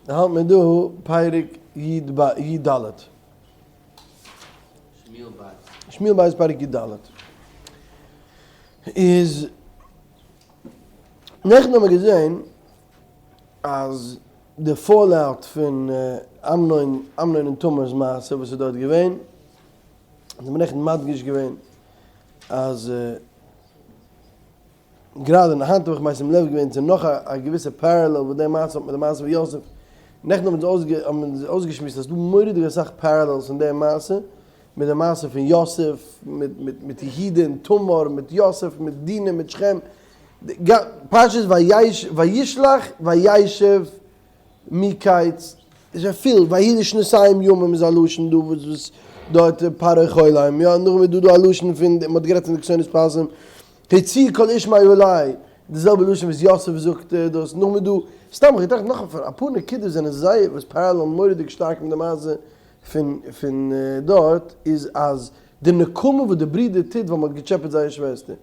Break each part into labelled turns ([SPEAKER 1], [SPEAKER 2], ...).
[SPEAKER 1] האלט מען דא פרק י ב י ד.
[SPEAKER 2] שמואל בית.
[SPEAKER 1] שמואל בית פרק י ד. איז נעכטן האבן מיר געזען אז די fallout פון אמנון אמנון און תמר'ס מעשה וואס איז דארט געווען, אונז האבן נעכטן מדגיש געווען אז גראדע און היינט האב איך משים לב געווען צו נאך א געוויסע parallel וואס די מעשה האט מיט די מעשה פון יוסף. נעכטן האבן אונז אויסגעשמועסט אז ס'דא מורא'דיג אסאך parallels אין די מעשה מיט די מעשה פון יוסף, מיט יהודה און תמר, מיט יוסף, מיט דינה, מיט שכם. פרשת וישלח וישב מקץ איז א פיל, ויהי לשנתיים ימים איז א לשון דא וואס וואס דארט פרעה חולם, יא, נאכדעם איז דא דא א לשון פון, מען האט גערעדט פון די כתונת פסים, הוציאו כל איש מעלי, די זעלבע לשון וואס יוסף זאגט דאס, נאכדעם איז דא, סתם איך געטראכט נאך אפאר נקודות זענען זייער וואס parallel ן מורא'דיג שטארק מיט די מעשה פון פון דארט, איז אז די נקמה וואס די ברודער טוט ווייל מען האט געטשעפעט זייער שוועסטער.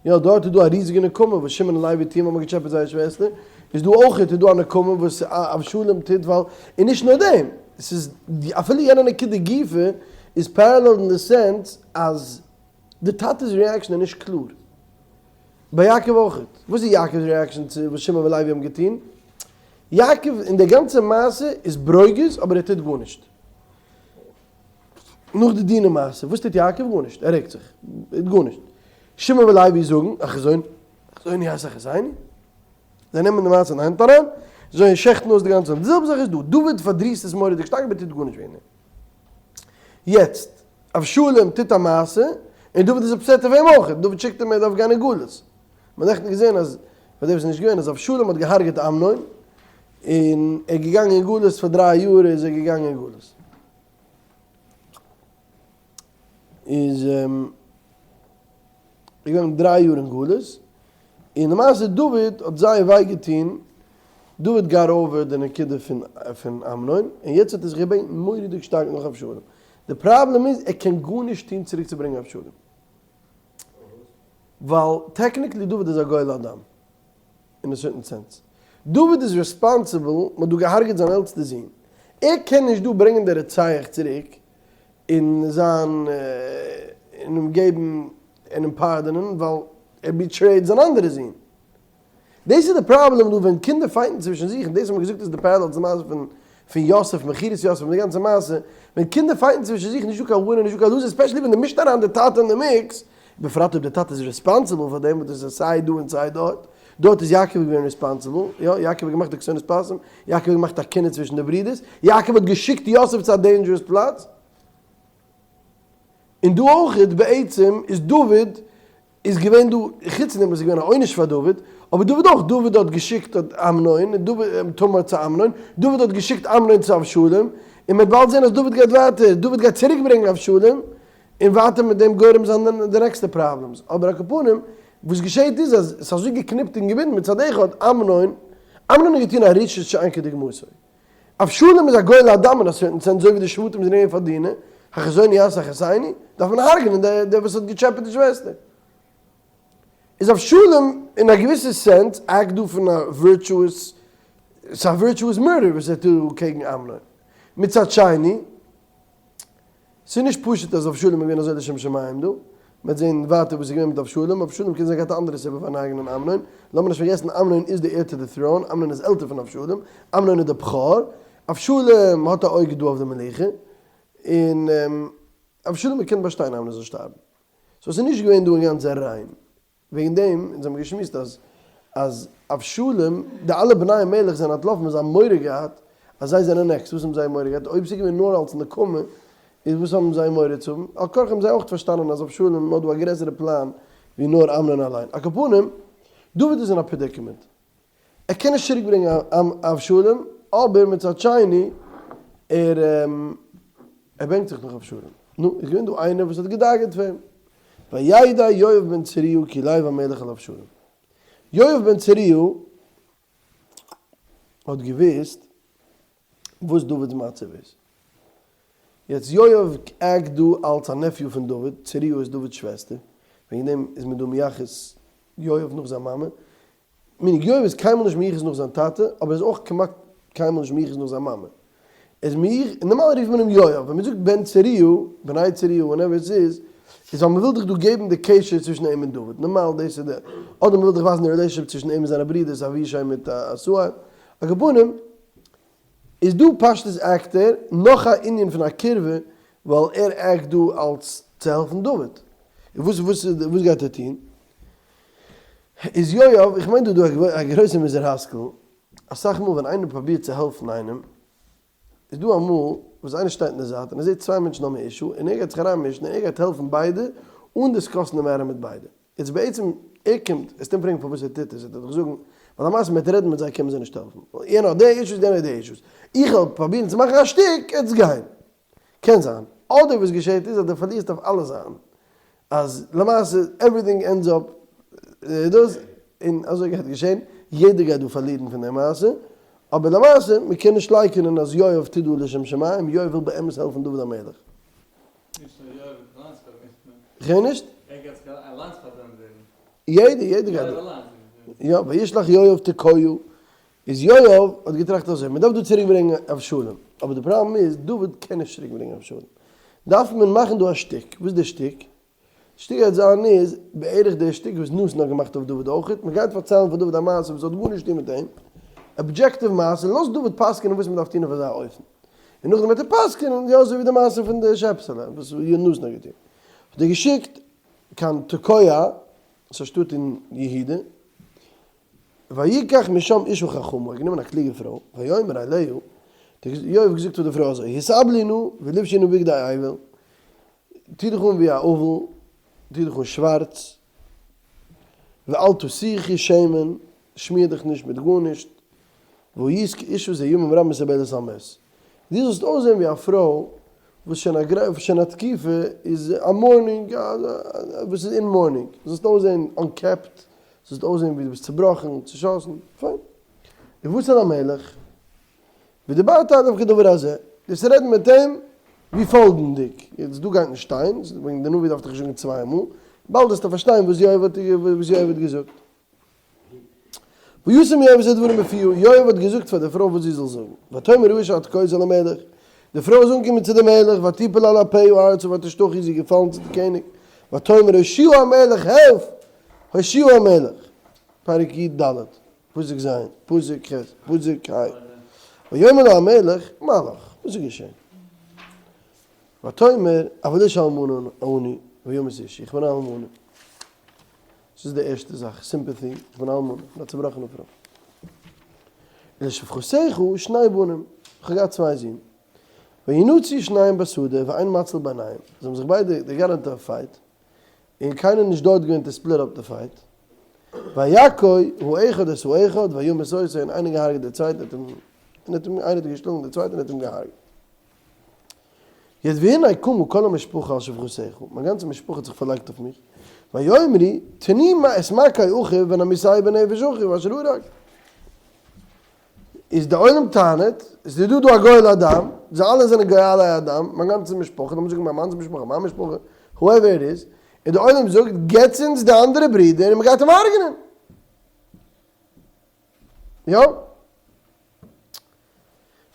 [SPEAKER 1] יא דארט איז דא א ריזיגע נקמה וואס שמעון און לוי טוען ווייל מ'האט געטשעפעט זייער שוועסטער, איז דא אויך איז דא א נקמה וואס אבשלום טוט ווייל, און נישט נאר דעם, ס'איז אפילו יענע נקודה גופא איז parallel אין די sense אז די טאטע'ס reaction איז נישט קלאר. ביי יעקב אויך. וואס איז יעקב'ס reaction צו וואס שמעון ולוי האבן געטון? יעקב אין די גאנצע מעשה איז ברוגז אבער ער טוט גארנישט. נאך די דינה מעשה, וואס טוט יעקב? גארנישט, ער רעגט זיך, ער טוט גארנישט. שמעון ולוי זאגן, החזון, החזוני יעשה אחזני? זיי נעמען די מעשה אין האנט אריין, זיי שעכטן אויס די גאנצע זאך. די זעלבע זאך איז דא, דוד פארדריסט עס מורא'דיג שטארק אבער טוט גארנישט וועגן דעם. יעצט, אבשלום טוט א מעשה, און דוד איז upset אויף אים אויך, דוד שיקט אים ער דארף גיין אין גלות. מען האט נעכטן געזען אז, פאר די וואס איז נישט געווען, אז אבשלום האט געהארגעט אמנון, און ער איז געגאנגען אין גלות פאר דריי יאר איז ער געגאנגען אין גלות. איז געווען דריי יאר אין גלות, און למעשה דוד האט זייער וויי געטון, דוד got over די נקודה פון פון אמנון, און יעצט האט ער זיך געבענקט מורא'דיג שטארק נאך אבשלום, די פראבלעם איז ער קען גארנישט טון צוריק צו ברענגען אבשלום, ווייל technically דוד איז א גואל הדם. אין א certain sense. דוד איז responsible, מען האט דא געהארגעט זיין עלטסטע זון. ער קען נישט דא ברענגען די רוצח צוריק און זיין און אים געבן און אים pardon ען ווייל ער betrayed זיין אנדערע זון. דאס איז די פראבלעם דא ווען קינדער fight ן צווישן זיך, און דאס האט מען געזאגט איז די parallel צו די מעשה פון פון יוסף, מכירת יוסף און די גאנצע מעשה, ווען קינדער fight ן צווישן זיך נישט דא קיין winner נישט דא קיין loser especially ווען די מישט אריין די טאטע אין די mix, בפרט אויב די טאטע איז responsible פאר דעם וואס דאס איז סיי דא און סיי דארט, דארט איז יעקב געווען responsible, יא, יעקב האט געמאכט די כתונת פסים, יעקב האט געמאכט א קנאה צווישן די ברידערס, יעקב האט געשיקט יוסף צו א dangerous פלאץ, און דא אויכעט בעצם איז דוד איז געווען דא, חוץ פון דעם וואס איז געווען א עונש פאר דוד, אבער דוד אויך, דוד האט געשיקט אמנון, תמר צו אמנון, דוד האט געשיקט אמנון צו אבשלום, און מען וועט באלד זען אז דוד גייט ווייטער, דוד גייט צוריק ברענגען אבשלום, און ווייטער מיט דעם גורם זיין די נעקסטע problems, אבער על כל פנים, וואס געשעהט איז אז עס איז אזוי געקניפט און געבינדן מצד אחד אמנון, אמנון האט געטון א רשעות שאין כדוגמתו, אבשלום איז א גואל הדם אין א certain sense אזוי ווי די שבטים זענען געווען פאר דינה, החזוני יעשה אחותינו, דארף מען הרג'נען דער וואס האט געטשעפעט די שוועסטער. איז אבשלום אין א געוויסע sense act דא פון א virtuous, ס'איז א virtuous murder וואס ער טוט דא קעגן אמנון. מצד שני, ס'איז נישט פשוט אז אבשלום איז געווען אזוי לשם שמים דא, מ'וועט זען ווייטער וואס איז געווען מיט אבשלום, אבשלום קען זיין געהאט א אנדערע סיבה פארן הרג'נען אמנון, לאמיר נישט פארגעסן אמנון איז די heir to the throne, אמנון איז עלטער פון אבשלום, אמנון איז די בכור, אבשלום האט א אויג דא אויף די מלוכה, און אבשלום האט געקענט באשטיין אמנון זאל שטארבן, so ס'איז נישט געווען דא אינגאנצן ריין. וועגן דעם, אונז האבן געשמועסט אז אז אבשלום, די אלע בני המלך זענען אנטלאפן ווען זיי האבן מורא געהאט אז זיי זענען next, וואס האבן זיי מורא געהאט? אויב ס'איז געווען נאר אלס נקמה, איז וואס האבן זיי מורא צו האבן? על כרחם האבן זיי אויך פארשטאנען אז אבשלום האט דא א גרעסערע פלאן ווי נאר אמנון אליין. על כל פנים, דוד איז אין א predicament. ער קען נישט צוריק ברענגען אבשלום, אבער מצד שני, ער ער בענקט זיך נאך אבשלום. נו, איז געווען דא איינער וואס האט געדאגה'ט פאר אים. וידע יואב בן צרויה כי לב המלך על אבשלום. יואב בן צרויה האט געוואוסט וואס דוד'ס מצב איז. יעצט יואב act דא אלץ א nephew פון דוד, צרויה איז דוד'ס שוועסטער, וועגן דעם איז מען דא מייחס יואב נאך זיין מאמע, meaning יואב איז קיינמאל נישט מיוחס נאך זיין טאטע, אבער איז אויך כמעט. קיינמאל נישט מיוחס נאך זיין מאמע. איז מיוחס, נארמאל רופט מען אים יואב, ווען מען זאגט בן צרויה, בני צרויה, whatever עס איז, איז ווייל מען וויל דיך דא געבן די קשר צווישן אים און דוד, נארמאל דאס איז די, אדער מען וויל דיך ווייזן די relationship צווישן אים און זיינע ברידערס אבישי מיט עשהאל, על כל פנים, איז דא פשטות act ער נאך א ענין פון א קירבה ווייל ער act דא אלס צו העלפן דוד. און וואס וואס וואס גייט ער טון? איז יואב, איך מיין דא דא א גרויסע מוסר השכל, אסאך מאל ווען איינער פרובירט צו העלפן איינעם, איז דא אמאל וואס איינער שטייט אין די זייט און ער זעט צוויי מענטשן האבן א issue און ער גייט זיך אריינמישן און ער גייט העלפן ביידע אן discuss ן די matter מיט ביידע. איז בעצם ער קומט, וועסט אים פרעגן פארוואס ער טוט עס, וועט ער דיך זאגן, ווייל למעשה מיט רעדן מיט זיי קען מען זיי נישט העלפן, ווייל יענער האט די אישוס יענער האט די אישוס, איך וועל פראבירן צו מאכן א שטיק, עטס גיין. קען זיין. אדער וואס געשעט איז אז דו פארלירסט אויף אלע זייטן, אז למעשה everything ends up דאס, און אזוי גייט געשען, יעדער גייט דא פארלירן פון די מעשה, אבער למעשה מען קען נישט לייקענען אז יואב טוט דא לשם שמים, יואב וויל באמת העלפן דוד המלך.
[SPEAKER 2] נישט נאר יואב האט אליינס פארברענט.
[SPEAKER 1] כ'הער נישט?
[SPEAKER 2] ער גייט זיך אליינס פארברענט ווערן.
[SPEAKER 1] יעדער, יעדער גייט דא. יא, וישלח יואב תקועה, איז יואב האט געטראכט אזוי, מען דארף דא צוריק ברענגען אבשלום, אבער די פראבלעם איז דוד קען נישט צוריק ברענגען אבשלום, דארף מען מאכן דא א שטיק, וואס איז די שטיק? די שטיק גייט זיין איז בערך די שטיק וואס נתן האט געמאכט אויף דוד אויכעט, מען גייט פארציילן פאר דוד א מעשה וואס האט גארנישט צו טון מיט אים, objective מעשה, לאז דוד פסק'ענען וואס מען דארף טון אויף אזא אופן. און נאכדעם וועט ער פסק'ענען, יא אזוי ווי די מעשה פון די שעפסעלע וואס נתן האט געטון, האט ער געשיקט קיין תקוע, ס'איז א שטאט אין יהודה, ויקח משם אשה חכמה, ער האט גענומען א קלוגע פרוי, ויאמר אליה, האט יואב געזאגט צו די פרוי אזוי, התאבלי נא ולבשי נא בגדי אבל, טו דיך אן ווי א אבל, טו דיך אן שווארץ, ואל תסוכי שמן, שמיר דיך נישט מיט גארנישט, והיית כאשה זה ימים רבים מתאבלת על מת. דו זאלסט אויסזען ווי א פרוי וואס שוין א גרע שוין א תקופה איז א mourning וואס איז אין mourning, זאלסט אויסזען אנקעפט, זאלסט אויסזען ווי דו ביסט צובראכן, צושאסן, פיין. ובאת אל המלך, ודברת אליו כדבר הזה, דאס רעדן מיט אים ווי פאלגנדיג, יעצט דא גייט נישט שטיין, וועגן די נביא דארף דאך נישט זאגן צוויי מאל, באלד וועסטו פארשטיין וואס יואב האט געזאגט. וישם יואב את הדברים בפיה, יואב האט געזאגט פאר די פרוי וואס זי זאל זאגן, ותאמר האשה התקועית אל המלך, די פרוי איז אנגעקומען צו די מלך, ותפל על אפיה ארצה ותשתחו איז זי געפאלן צו די קעניג, ותאמר הושיעה המלך העלף, הושיעה המלך, פרק י ד, פסוק ז', פסוק ח', פסוק ה, ויאמר לה המלך, מה לך, וואס איז געשען? ותאמר, אבל אשה אלמנה אני, וימות אישי, איך בין א אלמנה. ס'איז די ערשטע זאך, sympathy, איך בין א אלמנה, איך בין א צובראכענע פרוי. ולשפחתך שני בנים, איך האב געהאט צוויי זין. וינצו שניהם בשדה ואין מציל ביניהם, זיי האבן זיך ביידע, they got into a fight, און קיינער איז נישט דארט געווען to split up די fight. ויכה האחד את האחד וימית אותו, און איינער געהארגעט די צווייטע, האט אים, און האט אים, איינער האט געשלאגן די צווייטע און האט אים געהארגעט. יעצט והנה קמה כל המשפחה על שפחתך, מיין גאנצע משפחה האט זיך פארלייגט אויף מיך, ויאמרו תני את מכה אחיו ונמיתהו בנפש אחיו אשר הרג. איז די עולם טענה'ט, עס איז דא דא א גואל הדם, זיי אלע זענען גואלי הדם, מיין גאנצע משפחה, לאמיר זאגן מיין מאנ'ס משפחה, מיין משפחה, whoever it is, און די עולם זאגט, געטס אונז די אנדערע ברודער און מ'גייט אים הרג'נען. יא.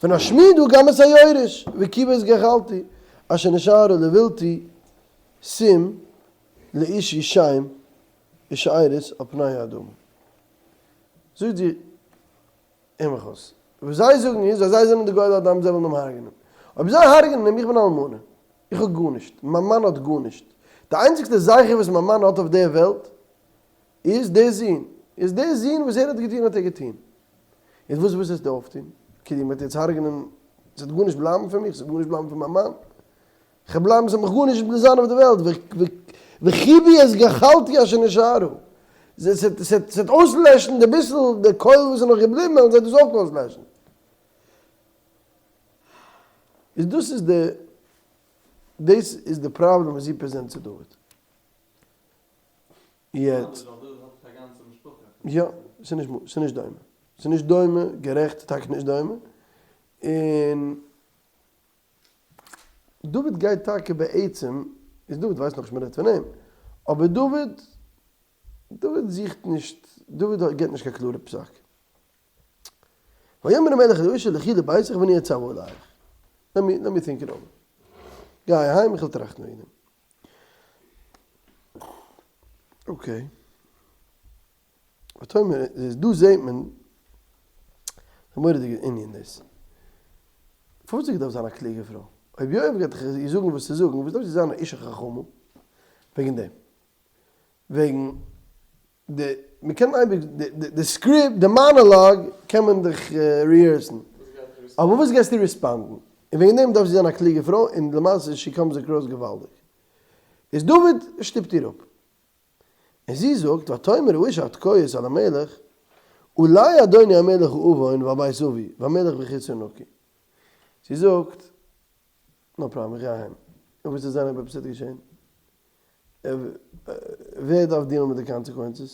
[SPEAKER 1] ונשמידה גם את היורש, וכיבה את גחלתי, אשר נשארה לבלתי שים לאישי שם ושארית על פני האדמה. זאגט זי, הער מיך אויס, וואס זיי זאגן איז אז זיי זענען די גואלי הדם זיי ווילן אים הרג'נען. אויב זיי הרג'נען אים, איך בין אלמנה, איך האב גארנישט, מיין מאן האט גארנישט, די איינציגסטע זכר וואס מיין מאן האט אויף דער וועלט איז דער זון, איז דער זון וואס ער האט געטון האט ער געטון. איז וואס וואס וועסטו אויפטון? כאילו מ'וועט יעצט הרג'נען, ס'וועט גארנישט בלייבן פון מיך, ס'וועט גארנישט בלייבן פון מיין מאן, כ'וועל בלייבן, ס'וועט מיך גארנישט זיין אויף די וועלט, וכיבו את גחלתי אשר נשארה, ס'וועט אויסלעשן די ביסל, די קויל וואס איז נאך געבליבן, וועלן זיי דאס אויך אויסלעשן. איז דאס איז די, דאס איז די פראבלעם וואס זי present צו דוד. יעצט. יא, ס'איז נישט דומה. ס'איז נישט דומה, גערעכט, טאקע נישט דומה. און דוד גייט טאקע בעצם, איז דוד ווייסט נאכנישט מ'רעדט פון אים, אבער דוד, דוד זוכט נישט, דוד געבט נישט קיין קלארע פסק. ויאמר המלך אל האשה לכי לביתך ואני אצוה עליך. לעט מי טינק איט אווער. גיי אהיים איך וועל טראכטן וועגן דעם. אקעי. ותאמר, דא זעהט מען די מורא'דיגע ענין דאס. פארוואס האט זי געדארפט זיין א קלוגע פרוי? אויב יואב גייט דאך איר זאגן וואס צו זאגן, וואס דארף זי זיין א אישה חכמה וועגן דעם? וועגן די, מ'קען אייביג, די סקריפט, די מאנאלאג קען מען דאך ריהערסן. אבער וואס גייסטו ריספאנדן? און וועגן דעם דארף זי זיין א קלוגע פרוי, און למעשה she comes across געוואלדיג. איז דוד שטופט איר אפ. און זי זאגט, ותאמר האשה התקועית אל המלך, עלי אדוני המלך העון ועל בית אבי, והמלך בכיסאו נקי. זי זאגט, no problem, איך גיי אהיים. און וואס וועט זיין אויב עפעס וועט געשען? ווער דארף דיעלן מיט די consequences?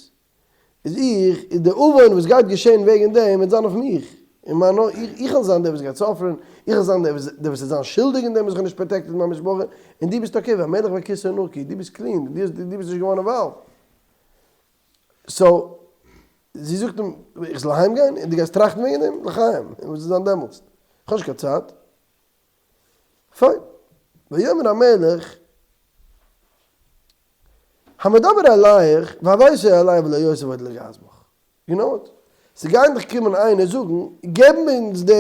[SPEAKER 1] איז איך, איז די עוון וואס גייט געשען וועגן דעם וועט זיין אויף מיך, און מיין נאר איך, איך וועל זיין דער וואס גייט suffer ן, איך וועל זיין דער וואס וועט זיין שולדיג אין דעם וואס איך האב נישט protected מיין משפחה, און דו ביסט okay, והמלך בכיסאו נקי, דו ביסט clean, דו ביסט נישט געווארן involved. So, זי זאגט אים, איך זאל אהיים גיין און דו גייסט טראכטן וועגן דעם? לחיים, און וואס וועט זיין דעמאלטס? איך האב נישט קיין צייט. פיין. ויאמר המלך, המדבר אלייך והביתו עלי ולא יוסיף עוד לגעת בך. You know what? ס'גייט דיך קומען איינער זאגן, געב אונז די,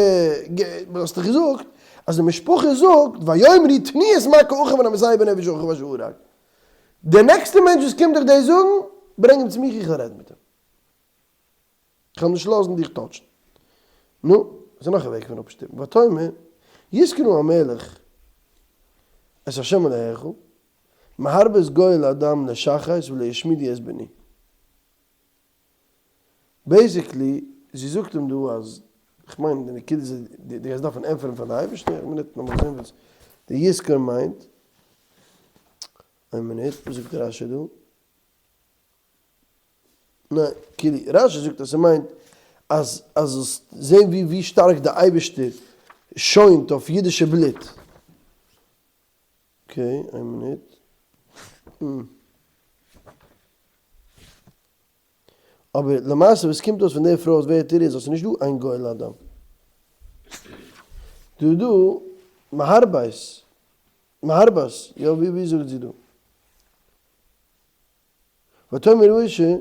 [SPEAKER 1] האסט דאך געזאגט אז די משפחה זאגט, ויאמרו תנו את מכה אחיו והמסייע בנפש אחיו אשר הרג. די נעקסטע מענטש וואס קומט דיך דאס זאגן, ברענג אים צו מיך איך וועל רעדן מיט אים. כ'וועל נישט לאזן דיך touch ן. נו, ס'איז נאך א וועג פון אפשטופן. ותאמר, יזכור נא המלך את ה' אלהיך, מהרבות גואל הדם לשחת ולא השמידו את בני. Basically, זי זאגט אים דא אז, כ'מיין די נקודה איז, דו גייסט דארפן ענטפערן פאר די אייבערשטער, איין מינוט לאמיך זען וואס די יזכור מיינט. איין מינוט, וואס זאגט רשי דא? ניין, כאילו, רשי זאגט אז ס'מיינט אז אז זאלסט זען ווי ווי שטארק די אייבערשטער שוינט אויף אידישע בלוט. Okay, איין מינוט. אבער למעשה וואס קומט אויס פון די פרוי'ס ווערטער איז אז ס'איז נישט דא איין גואל הדם. דא איז דא מהרבות, מהרבות, יא ווי ווי זאגט זי דא? ותאמר האשה,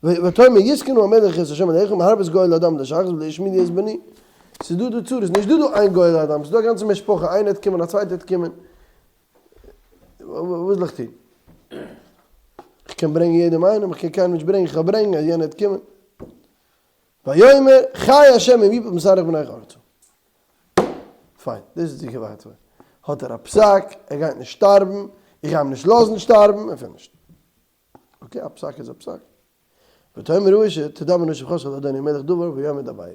[SPEAKER 1] ותאמר יזכור נא המלך את ה' אלהיך מהרבות גואל הדם לשחת ולא השמידו את בני. ס'איז דא דא צרות, נישט דא דא איין גואל הדם, ס'איז דא א גאנצע משפחה, איינער וועט קומען, א צווייטער וועט קומען. וואס זאל איך טון? איך קען ברענגען יעדעם איינעם, איך קען קיינעם נישט ברענגען, איך וועל ברענגען אז יענער וועט קומען. ויאמר חי ה' אם יפול בשרך בניך ארצה. פיין, דאס איז די געווארט פאר. האט ער א פסק, ער גייט נישט שטארבן, איך גיי אים נישט לאזן שטארבן, און פינישט. Okay, א פסק איז א פסק. ותאמר האשה, תדבר נא שפחתך אל אדוני המלך דבר ויאמר דברי.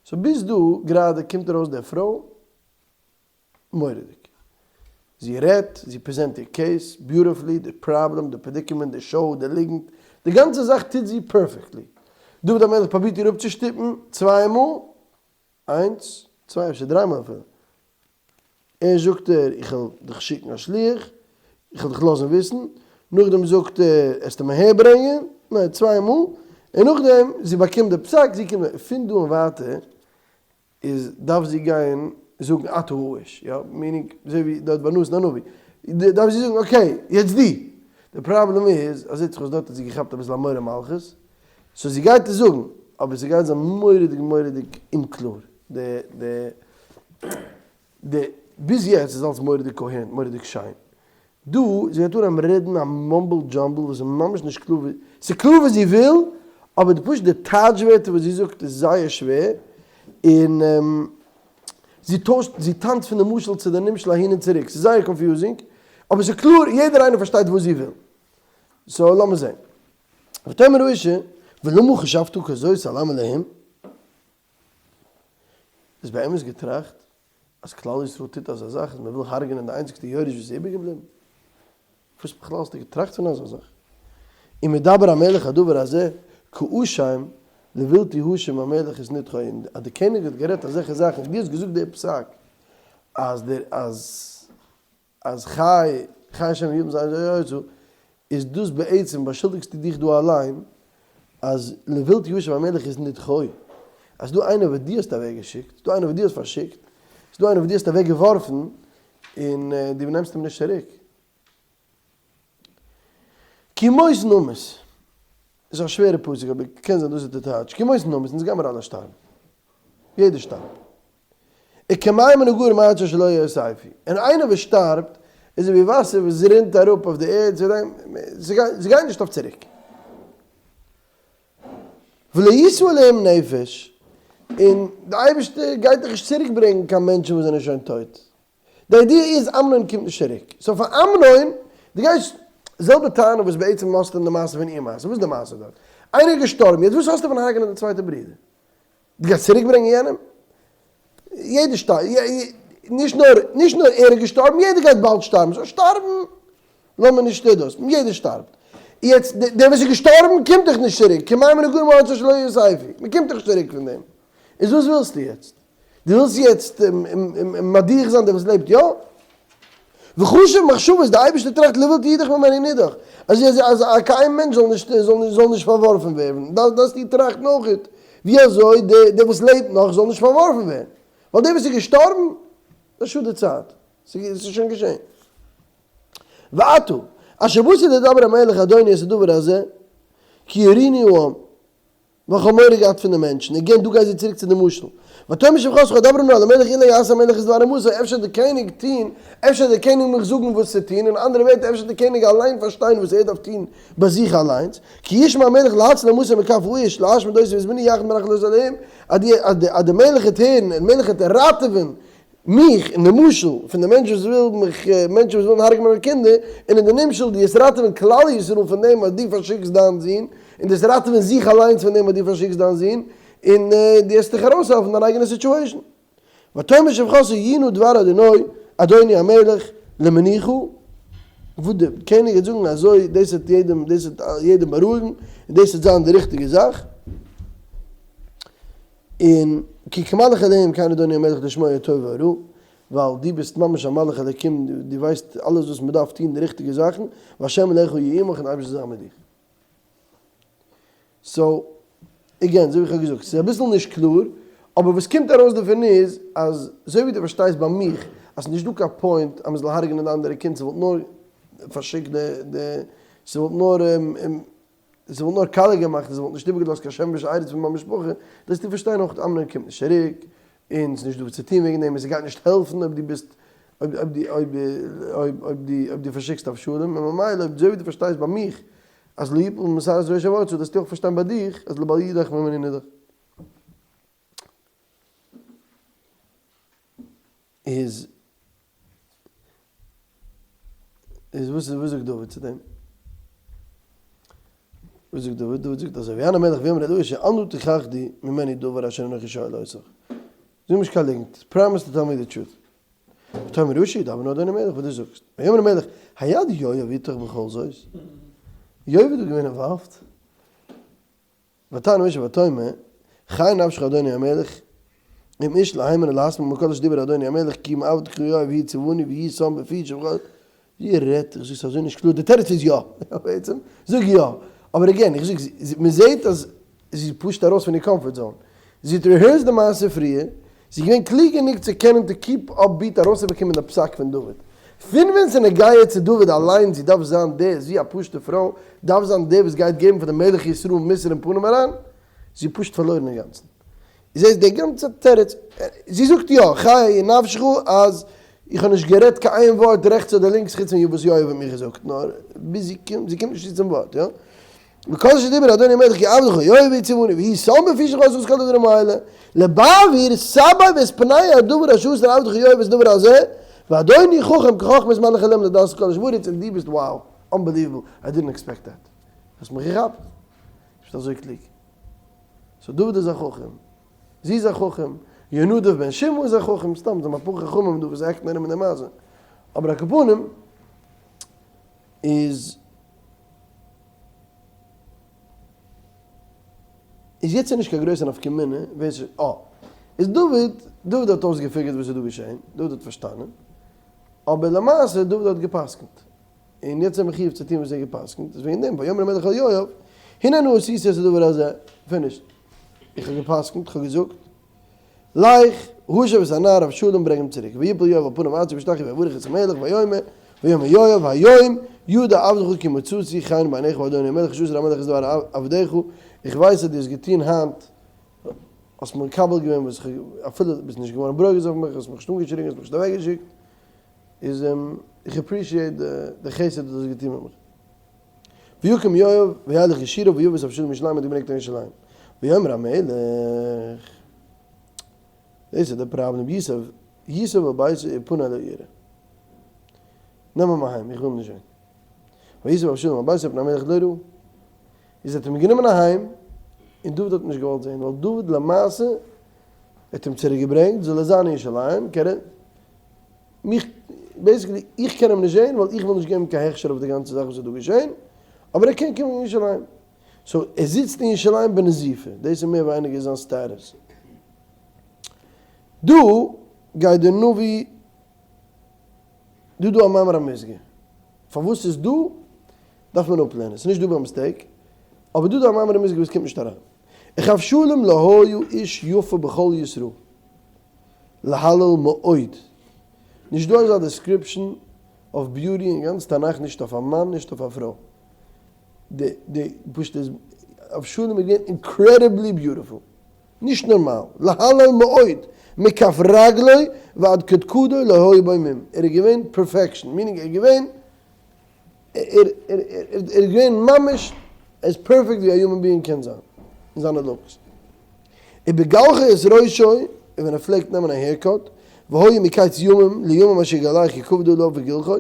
[SPEAKER 1] So ביז דא גראדע קומט ארויס די פרוי מורא'דיג. זי רעדט, זי present איר case beautifully, די פראבלעם, די predicament, די show, די ליגנט, די גאנצע זאך טוט זי perfectly. דוד המלך פרובירט איר אפצושטופן צוויי מאל, איינס, צוויי, אפשר דריי מאל אפילו. ערשט זאגט ער איך וועל דיך שיקן א שליח, איך וועל דיך לאזן וויסן, נאכדעם זאגט ער עסט אים אהער ברענגען, ניין צוויי מאל, און נאכדעם זי באקומט די פסק, זי קומט, פון דא און ווייטער איז דארף זי גיין זאגן אתה האיש, יא, meaning אזוי ווי דארט ביי נתן הנביא, דארף זי זאגן okay יעצט דו, די פראבלעם איז אז זעט זיך אויס דארט האט זי געכאפט אביסל א מורא מלכות, so זי גייט עס זאגן, אבער ס'גייט זיין מורא'דיג מורא'דיג אומקלאר, די די די ביז יעצט איז אלס מורא'דיג coherent מורא'דיג שיין, דא זי גייט אנהייבן רעדן א mumble jumble וואס איז ממש נישט קלאר ווי, ס'איז קלאר וואס זי וויל, אבער די פשוט די טייטש ווערטער וואס זי זאגט איז זייער שווער, און זי טוישט, זי טאנצט פון די משל צו די נמשל אהין און צוריק, ס'איז זייער confusing, אבער ס'איז קלאר, יעדער איינער פארשטייט וואס זי וויל. So לאמיר זען. ותאמר האשה, ולמה חשבת כזאת על עם אלהים? איז באמת געטראכט אז כלל ישראל טוט אזא זאך אז מען וויל הרג'נען די איינציגסטע יורש וואס איז איבערגעבליבן? וואס בכלל האסטו געטראכט פון אזא זאך? אם ידבר המלך הדבר הזה כאשם לבלתי השם המלך את נדחו און אז די קעניג האט גערעדט אזעלכע זאכן און דו האסט געזאגט די פסק אז דער אז אז חי חי השם יום זיין זיי איז דאס בעצם באשולדיגסטו דיך דא אליין אז לבלתי השיב המלך את נדחו. אז ס'דא איינער וואס דו האסט אוועק געשיקט, ס'דא איינער וואס דו האסט פארשיקט, ס'דא איינער וואס דו האסט אוועק געווארפן, און דו נעמסט אים נישט צוריק. כי מות נמות, איז א שווערע פסוק אבער קען זיין דאס איז די טייטש, כי מות נמות, אונז גיימער אלע שטארבן, יעדער שטארבט. וכמים הנגעים ארצה שלא יאספו, און איינער וואס שטארבט איז ווי וואסער וואס רינט אראפ אויף די ערד, ס'גייט נישט אויף צוריק. ולא ישא אלהים נפש, און די אייבערשטער גייט דאך נישט צוריק ברענגען קיין מענטשן וואס זענען שוין טויט. די idea איז אמנון קומט נישט צוריק, so פאר אמנון, דו גייסט, זעלבע טענה וואס בעצם האסטו אין די מעשה פון איר מעשה, וואס איז די מעשה דארט? איינער איז געשטארבן, יעצט וואס האסטו פון הרג'נען די צווייטע ברודער? דו גייסט צוריק ברענגען יענעם? יעדער שטארבט, נישט נאר, נישט נאר ער איז געשטארבן, יעדער גייט באלד שטארבן, so שטארבן, לאמיר נישט דאס, יעדער שטארבט. יעצט, דער וואס איז געשטארבן קומט דאך נישט צוריק, כמים הנגעים ארצה שלא יאספו, מען קומט דאך נישט צוריק פון דעם. איז וואס ווילסטו יעצט? דו ווילסט יעצט מדיח זיין דער וואס לעבט יא? וחשב מחשבות, די אייבערשטער טראכט לבלתי ידח ממנו נידח, אז אז קיין מענטש זאל נישט זאל נישט פארווארפן ווערן, דארפסטו טראכטן אויכעט ווי אזוי דער וואס לעבט נאך זאל נישט פארווארפן ווערן, ווייל דער וואס איז געשטארבן, דאס איז שאד די צייט, ס'איז שוין געשען. ועתה, אשר באתי לדבר המלך אדוני את הדבר הזה, כי יראוני העם. ווייל כ'האב מורא געהאט פון די מענטשן, again דא גייט זי צוריק צו די משל, ותאמר שפחתך אדברה נא אל המלך אולי יעשה המלך את דבר אמתו, אפשר די קעניג טוהן, אפשר די קעניג מיך זאגן וואס צו טוהן, אין אנדערע ווערטער אפשר די קעניג אליין פארשטיין וואס ער דארף טוהן ביי זיך אליינס, כי ישמע המלך להציל אמתו מכף האיש להשמיד אותו ואת בני יחד בנחלת אלהים, אז די מלך וועט הערן און מלך וועט ראטעווען מיך, אין די משל פון די מענטש וואס וויל מיך, מענטשן וואס ווילן הרג'נען מיינע קינדער, און אין די נמשל דו וועסט ראטעווען כלל ישראל פון דעם אז דו פארשיקסט דיין זון, און דו וועסט ראטעווען זיך אליינס פון דעם אז דו פארשיקסט דיין זון, און דו וועסט דיך ארויסהעלפן דיין אייגענע situation. ותאמר שפחתו יהי נא דבר אדוני, אדוני המלך, למנוחה, וואס די קעניג וועט זאגן אזוי, דאס וועט יעדעם, דאס וועט יעדעם בארואיגן, און דאס וועט זיין די ריכטיגע זאך. און כי כמלאך אלהים כן אדוני המלך לשמוע הטוב והרע, ווייל דו ביסט ממש א מלאך אלקים, דו ווייסט אלעס וואס מען דארף טון די ריכטיגע זאכן, והשם אלהיך יהיה עמך און אייבערשטער זיין מיט דיך. so, again, אזוי ווי איך האב געזאגט, ס'איז אביסל נישט קלאר, אבער וואס קומט ארויס דערפון איז, אז אזוי ווי דו פארשטייסט ביי מיך, אז ס'איז נישט דא קיין point אז מ'זאל הרג'נען די אנדערע קינד, ס'וואלט נאר פארשיקט די, ס'וואלט נאר זי וואלט נאר קאלע געמאכט און זי וואלט נישט איבערגעלאזט קיין שם ושארית פון מיין משפחה, דארפסטו פארשטיין אויך אמנון קומט נישט צוריק, און ס'איז נישט דא וואס צו טון וועגן דעם, און ס'גייט נישט העלפן אויב דו ביסט אויב אויב דו אויב אויב אויב דו אויב דו פארשיקסט אבשלום, און ממילא אויב אזוי ווי דו פארשטייסט ביי מיך אז לא יפול משערת ראשו ארצה, דארפסטו אויך פארשטיין ביי דיך אז לבל ידח ממנו נדח. איז איז וואס וואס זאגט דוד צו דעם? וואס זאגט דוד? דוד זאגט אזוי, ויען המלך ויאמר אל האשה אל נא תכחדי ממני דבר אשר אנכי שואל אותך. זאג נישט קיין ליגנט, promise to tell me the truth. ותאמר האשה דבר נא אדוני המלך וואס דו זאגסט. ויאמר המלך היד יואב איתך בכל זאת? יואב איז דא געווען involved? ותען האשה ותאמר, חי נפשך אדוני המלך, אם איש לימין או לשמאל מכל אשר דיבר אדוני המלך כי אם עבדך יואב הוא צוני והוא שם בפי שפחתו, ווי רעדט איך זאג ס'איז אזוי נישט קלאר, די תירוץ איז יא, בעצם, זאג יא, אבער again, איך זאג, מען זעט אז זי איז פשוט ארויס פון איר comfort zone, זי האט rehearsed די מעשה פריער, זי איז געווען קלוג גענוג צו קענען to keep upbeat ארויסצובאקומען די פסק פון דוד. פון ווען ס'איז נוגע צו דוד אליין זי דארף זיין דער, זי א פשוטע פרוי, דארף זיין דער וואס גייט געבן פאר די מלך ישראל מוסר אין פנים אריין, זי איז פשוט פארלוירן אינגאנצן. זעסט די גאנצע תירוץ, זי זאגט יא, חי נפשך אז איך האב נישט גערעדט קיין איין ווארט רעכטס אדער לינקס חוץ פון וואס יואב האט מיר געזאגט, נאר ביז זי קומט, זי קומט נישט צו צום ווארט, יא. וכל אשר דיבר אדוני המלך כי עבדך יואב הוא צוני והוא שם בפי שפחתך את כל הדברים האלה לבעבור סבב את פני הדבר אשר עשה עבדך יואב את הדבר הזה ואדוני חכם כחכמת מלאך אלהים לדעת כל אשר בארץ און דו ביסט wow unbelievable I didn't expect that האסט מיך געכאפט ביסט אזוי קלוג so דוד איז א חכם זי איז א חכם יונדב בן שמעה איז א חכם סתם זענען אפאר חכמים דא וואס act ן ארום אין די מעשה אבער על כל פנים איז איז יעצט נישט קיין גרויסע נפקא מינה ווער ס'איז אה איז דוד, דוד האט אויסגע figure ט וואס איז דא געשען, דוד האט פארשטאנען, אבער למעשה דוד האט גע'פסק'נט, און יעצט איז ער מחיוב צו טון וואס ער האט גע'פסק'נט, איז וועגן דעם ויאמר המלך אל יואב, הנה נא עשית את הדבר הזה, finished. איך האב גע'פסק'נט, איך האב געזאגט, לך, השב את הנער אבשלום ברענג אים צוריק, ויפל יואב על פניו ארצה וישתחו ויברך את המלך ויאמר, ויאמר יואב היום ידע עבדך כי מצאתי חן בעיניך אדוני המלך אשר עשה המלך את דבר עבדך, איך ווייס אז דו האסט געטון היינט, האסט מקבל געווען וואס איך האב, אפילו ביסט נישט געווארן ברוגז אויף מיך, האסט מיך נישט אנגעשריגן, האסט מיך נישט אוועקגעשיקט, איז איך appreciate די חסד וואס דו האסט געטון מיט מיך. ויקום יואב וילך גשורה ויבא את אבשלום לירושלים האט געברענגט אין ירושלים. ויאמר המלך, דאס איז די פראבלעם, יסב יסב אל ביתו ופני לא יראה. נעם אים אהיים, איך וויל אים נישט זען. ויסב אבשלום אל ביתו ופני המלך לא ראה. איז ער האט אים גענומען אהיים, און דוד האט אים נישט געוואלט זען, ווייל דוד למעשה האט אים צוריק געברענגט, זאל ער זיין אין ירושלים, קען ער. מיך, basically, איך קען אים נישט זעהן ווייל איך וויל נישט געבן קיין הכשר אויף די גאנצע זאך וואס איז דא געשעהן, אבער ער קען קומען אין ירושלים. so ער זיצט אין ירושלים בנזיפה, דאס איז מער ווייניגער זיין status. דא גייט דער נביא, דא דא א מאמר המוסגר, פארוואס ס'איז דא דארף מען אפלערנען, ס'איז נישט דא ביי mistake, אבער דא דא א מאמר המוסגר וואס קומט נישט אריין. וכאבשלום לא היה איש יפה בכל ישראל. להלל מאוד. נישט דא אזא description אויף beauty אין גאנץ תנך נישט אויף א מאן נישט אויף א פרוי. די די פשוט איז אבשלום איז געווען incredibly beautiful. נישט נארמאל. להלל מאוד. מכף רגלו ועד קדקדו לא היה בו מום. ער איז געווען perfection. meaning ער איז געווען ער איז געווען ממש as perfect ווי א human being קען זיין אין זיינע looks. ובגלחו את ראשו, און ווען ער פלעגט נעמען א haircut, והיה מקץ ימים לימים אשר יגלח כי כבד עליו וגלחו,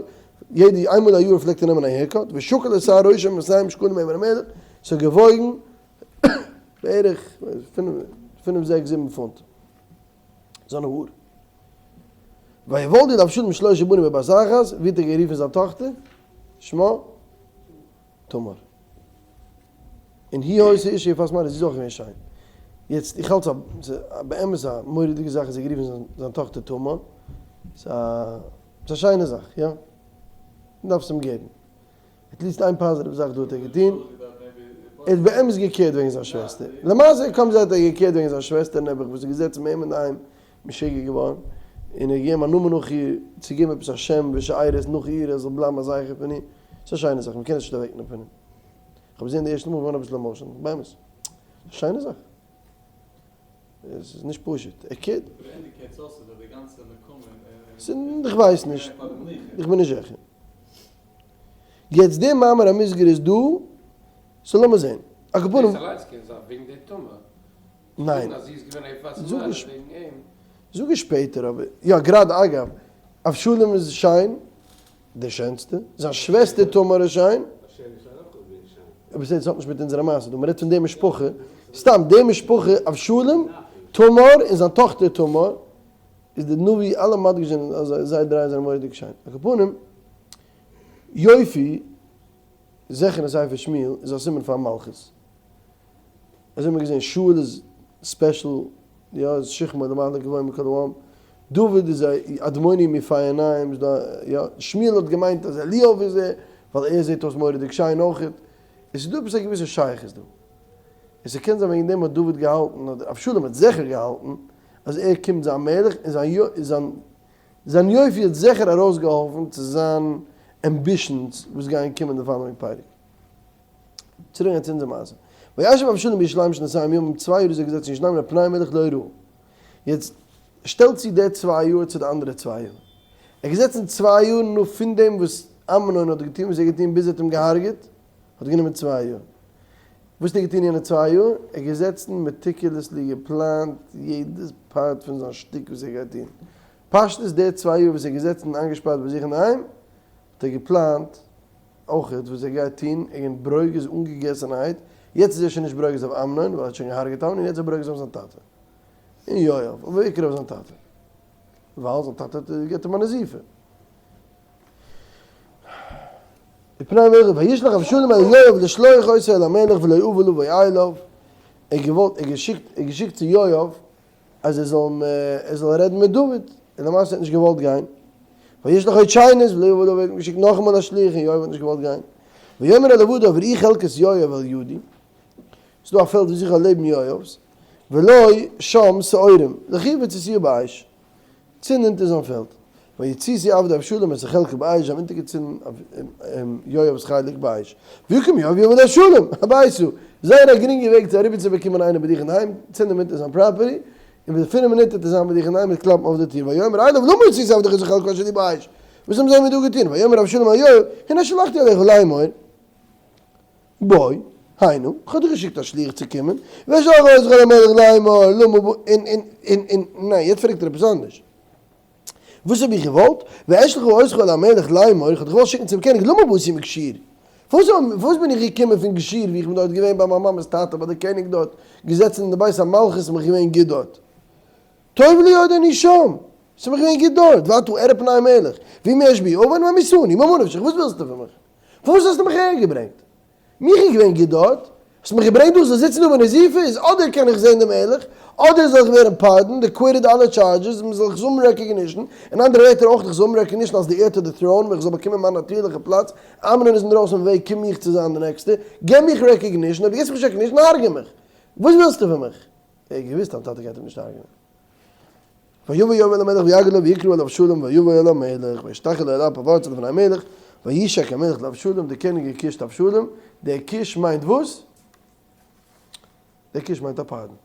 [SPEAKER 1] יעדע איינמאל א יאר פלעגט ער נעמען א haircut, ושקל את שער ראשו מאתים שקלים מעבר המלך, ס'האט געוואויגן בערך פינף זעקס זיבן פונט. זיינע האר. ויולדו לאבשלום שלשה בנים ובת אחת, ווי האט ער גערופן זיין טאכטער? שמה? תמר. און היא היתה אשה יפת מראה, זי איז אויך געווען שיין. יעצט, איך האלט ס'איז באמת א מורא'דיגע זאך אז ער האט גערופן זיין טאכטער תמר. ס'איז א שיינע זאך, יא. מ'דארף עס אים געבן. at least איין פאזיטיוו זאך דא האט ער געטון, ער האט באמת גע care ט וועגן זיין שוועסטער, למעשה קוים זייט ער האט גע care ט וועגן זיין שוועסטער נעבעך וואס איז געזעצן ביי אים אינדערהיים משוגע געווארן, און ער האט געגעבן א נאמען נאך איר, צו געבן עפעס א שם ושארית נאך איר ער זאל בלייבן א זכר פון איר, ס'איז א שיינע זאך, מ'קען עס נישט אוועקנעמען פון אים. איך האב געזען די ערשטע מאל געווארן אביסל emotional, באמת. ס'איז א שיינע זאך. עס איז נישט פשוט. ער care ט. איך ווייס נישט. איך בין נישט זיכער. יעצט די מאמר המוסגר איז דא, so לאמיר זעהן. על כל פנים.
[SPEAKER 3] דאס אליינס קען זיין וועגן די טומאה.
[SPEAKER 1] ניין.
[SPEAKER 3] זאגן אז זי איז געווען א יפת מראה וועגן אים.
[SPEAKER 1] זאג עס שפעטער אבער יא גראדע אגב אבשלום איז שיין, די שענסטע, זיין שוועסטער תמר איז שיין. אבער ס'האט נישט מיט אונזערע מעשה דא, מ'רעדט פון די משפחה, סתם די משפחה אבשלום, תמר און זיין טאכטער תמר, איז די נביא אלע מדגיש זענען אז זיי דריי זענען מורא'דיג שיין. על כל פנים, יופי, זיכער אין ספר שמואל, איז א סימן פאר מלכות. אזוי האט מען געזען, שאול איז special, יא, איז שכמו למעלה גבוה מכל העם, דוד איז א אדמוני מיפי עיניים, איז דא, יא, שמואל האט געמיינט אז אליאב איז ער, ווייל ער זעט אויס מורא'דיג שיין אויכעט. עס איז דא עפעס א געוויסע שייכות דא. און ס'קען זיין וועגן דעם האט דוד געהאלטן, אדער אבשלום האט זיכער געהאלטן, אז ער קומט זיין מלך, און זיין זיין יופי האט זיכער ארויסגעהאלפן צו זיין ambitions וואס גייען קומען די following פרק. צוריק גיין צו אונזער מעשה. וישב אבשלום בירושלים שנתיים ימים, צוויי יאר איז ער געזעצן אין ירושלים ופני המלך לא ראה. יעצט שטעל צו די צוויי יאר צו די אנדערע צוויי יאר. ער איז געזעצן צוויי יאר נאר פון דעם וואס אמנון האט געטון וואס ער האט געטון ביז ער האט אים געהארגעט, האט גענומען צוויי יאר. וואס האט ער געטון יענע צוויי יאר? ער איז געזעצן meticulously געפלאנט יעדע part פון זיין שטיק וואס ער גייט טון. פשטות די צוויי יאר וואס ער איז געזעצן איינגעשפארט ביי זיך אינדערהיים האט ער געפלאנט אויכעט וואס ער גייט טון, ער געווען ברוגז אנגעגעסענהייט, יעצט איז ער שוין נישט ברוגז אויף אמנון ווייל ער האט שוין געהארגעט אמנון, יעצט איז ער ברוגז אויף זיין טאטע און יואב, אבער בעיקר אויף זיין טאטע ווייל זיין טאטע האט געבט אים א נזיפה. ופני המלך וישלח אבשלום אל יואב לשלוח אותו אל המלך ולא אבה לבוא אליו, ער האט געוואלט, ער האט געשיקט, ער האט געשיקט צו יואב אז ער זאל ער זאל רעדן מיט דוד, און למעשה האט נישט געוואלט גיין, וישלח עוד שנית ולא אבה לבוא, האט געשיקט נאכאמאל א שליח און יואב האט נישט געוואלט גיין, ויאמר אל עבדיו ראו חלקת יואב על ידי, ס'איז דא א פעלד וואס איך האב לעבן יואב'ס. ולא שם שעורים, לכי והציתוה באש, צינד אונטער זיין פעלד. ויציתו עבדי אבשלום את חלקו באש, זיי האבן אונטערגעצינדן יואב'ס חלק באש. ויקום יואב ויבא לאבשלום הביתה, זייער א גרינגע וועג צו אריבערצובאקומען איינעם ביי דיך אינדערהיים, צינד אים אונטער זיין property, און ביז פינף מינוט וועט ער זיין ביי דיך אינדערהיים מיט קלאפן אויף די טיר, ויאמר אליו למה הציתו עבדיך את חלקו אשר לי באש, וואס האבן זיי מיר דא געטון? ויאמר אבשלום אל יואב, הנה שלחתי אליך לאמור. בוא הנה, כ'האב דיך געשיקט א שליח צו קומען, ואשלח אותך אל המלך לאמור, למה בא, און, און, און, און, ניין, יעצט פרעגט ער עפעס אנדערש. וואס האב איך געוואלט? ואשלח אותך אל המלך לאמור, איך האב דיך געוואלט שיקן צום קעניג, למה באתי מגשור? פארוואס בין איך געקומען פון גשור וואו איך בין דארט געווען ביי מיין מאמע'ס טאטע ביי די קעניג דארט, געזעצן אין די בית המלכות און מיך געווען גוט דארט? טוב לי עוד אני שם, ס'איז מיך געווען גוט דארט, ועתה אראה פני המלך, ואם יש בי עון המיתני, ממה נפשך, וואס ווילסטו פון מיך? פארוואס האסטו מיך אהער געברענגט? מיך איז געווען גוט דארט, האסט מיך געברענגט דא איך זאל זיצן דא בנזיפה, איז אדער קען איך זען דעם מלך, אדער זאל איך ווערן pardoned, acquitted אלע charges, מען זאל איך זאל האבן recognition, אין אנדערע ווערטער אויך איך זאל האבן recognition אלס די heir to the throne, איך זאל באקומען מיין נאטירליכע פלאץ, אמנון איז אינדרויסן אויפן וועג קום איך צו זיין די נעקסטע, געב מיך recognition, אויב דו געבסט מיך נישט recognition הרגע מיך! וואס ווילסטו פון מיך? ער האט געוואוסט אז טאטע גייט אים נישט הרג'נען. ויבא יואב אל המלך ויגד לו ויקרא אל אבשלום ויבא אל המלך וישתחו לו אל אפיו ארצה לפני המלך וישק המלך לאבשלום דער קעניג געקישט אבשלום, דער קיש מיינט וואס? דער קיש מיינט א pardon.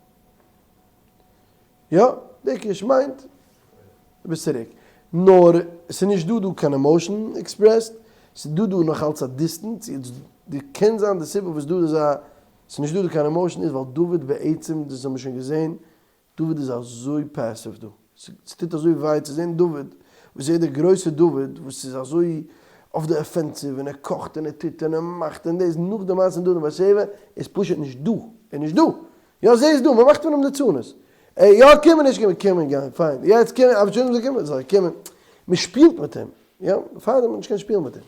[SPEAKER 1] יא, דער קיש מיינט דו ביסט צוריק. נאר ס'איז נישט דא דא קיין emotion expressed, ס'איז דא דא נאך אלץ א distance, יעצט די קען זיין די סיבה וואס דא איז א ס'איז נישט דא דא קיין emotion איז ווייל דוד בעצם, דאס האבן מיר שוין געזען, דוד איז אזוי passive דא, ס'טוט אזוי וויי צו זען דוד, וואס ער איז דער גרויסער דוד, וואס איז אזוי אויף די offensive, און ער קאכט און ער טוט און ער מאכט און דאס, נאך די מעשה אין דוד און בת שבע, איז פשוט נישט דא, ער איז נישט דא, יא זי איז דא, מ'מאכט פון אים ליצנות, ער יא קומען נישט קומען, קומען גיין, פיין, יעצט קומען, אבשלום זאל קומען, זאל ער קומען, מ'שפילט מיט אים, יא, פארדעם האט מען נישט געקענט שפילן מיט אים.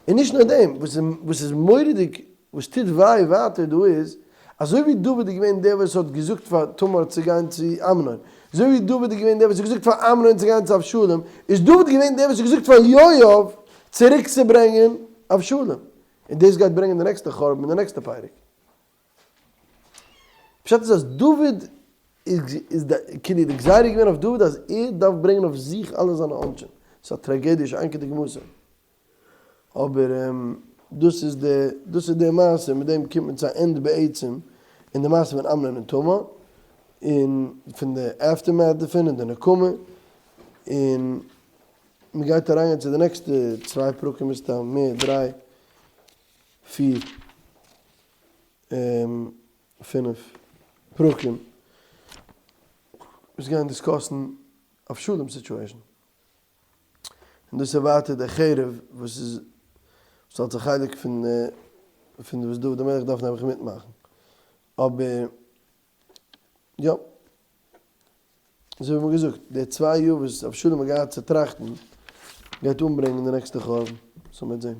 [SPEAKER 1] און נישט נאר דעם, וואס איז מורא'דיג, וואס טוט וויי ווייטער דא איז, אזוי ווי דוד איז געווען דער וואס האט געזאגט פאר תמר צו גיין צו אמנון, אזוי ווי דוד איז געווען דער וואס האט געזאגט פאר אמנון צו גיין צו אבשלום, איז דוד געווען דער וואס האט געזאגט פאר יואב צוריק צו ברענגען אבשלום. און דאס גייט ברענגען די נעקסטע חורבן אין די נעקסטע פרק. פשט איז אז דוד איז די כאילו די גזירה געווען אויף דוד אז ער דארף ברענגען אויף זיך אלע זיינע עונשים, ס'איז א טראגעדיע שאין כדוגמתה, אבער דאס איז די דאס איז די מעשה, מיט דעם קומט מען צו א ענד בעצם אין די מעשה פון אמנון און תמר, און פון די aftermath דערפון און די נקמה, און מען גייט אריינגיין צו די נעקסטע צוויי פרקים מסתם מער דריי פיר. פינף פרקים וואס גייען discuss ן אבשלום situation. און דאס איז ווייטער דער חרב וואס איז וואס אלס א חלק פון פון וואס דוד המלך דארף נעבעך מיטמאכן. אבער יא. אזוי ווי מ'האט געזאגט, די צוויי יאר וואס אבשלום האט געהאט צו טראכטן גייט אנברענגען די נעקסטע חורבן. סאו מ'וועט זען.